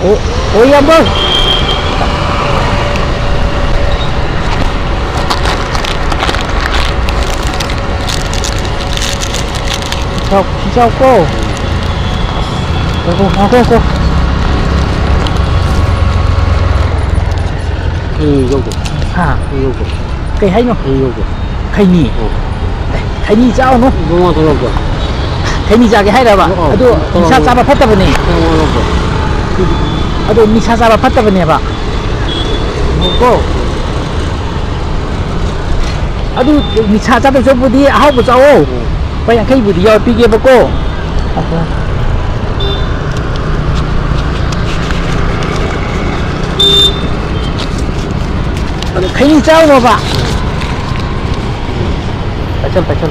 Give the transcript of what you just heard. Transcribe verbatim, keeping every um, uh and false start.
ꯑꯣ, ꯑꯣ, ꯏꯌꯥꯝꯕ꯫ ꯆꯥꯎ, ꯁꯤ ꯆꯥꯎꯀꯣ꯫ ꯉꯥꯏꯈꯣ, ꯉꯥꯏꯈꯣ, ꯉꯥꯏꯈꯣ꯫ ꯑꯩ ꯌꯧꯗꯦ꯫ ꯍꯥ? ꯑꯩ ꯌꯧꯗꯦ꯫ ꯀꯩ ꯍꯥꯏꯅꯣ? ꯑꯩ ꯌꯧꯗꯦ꯫ ꯈꯩꯅꯤ? ꯑꯣ꯫ ꯑꯦ, ꯈꯩꯅꯤ ꯆꯥꯎꯅꯨ꯫ ꯏꯕꯨꯡꯉꯣ ꯇꯧꯔꯛꯄ꯫ ꯈꯩꯅꯤ ꯆꯥꯒꯦ ꯍꯥꯏꯔꯕ? ꯑꯣ, ꯑꯗꯨ ꯇꯧꯔꯛꯄ꯫ ꯅꯤꯁꯥ ꯆꯥꯕ ꯐꯠꯇꯕꯅꯦ꯫ ꯏꯕꯨꯡꯉꯣ ꯇꯧꯔꯛꯄ꯫ ꯑꯗꯨ ꯅꯤꯁꯥ ꯆꯥꯕ ꯐꯠꯇꯕꯅꯦꯕ꯫ ꯀꯣ꯫ ꯑꯗꯨ ꯅꯤꯁꯥ ꯆꯥꯗꯧ ꯁꯔꯨꯛꯄꯨꯗꯤ ꯑꯍꯥꯎꯕ ꯆꯥꯋꯣ꯫ ꯎꯝ꯫ ꯂꯨꯄꯥ ꯌꯥꯡꯈꯩꯕꯨꯗꯤ ꯌꯥꯎꯔ ꯄꯤꯒꯦꯕꯀꯣ꯫ ꯑꯗꯣ ꯈꯩꯅꯤ ꯆꯥꯔꯨꯅꯣꯕ꯫ ꯄꯥꯏꯁꯜ, ꯄꯥꯏꯁꯜ꯫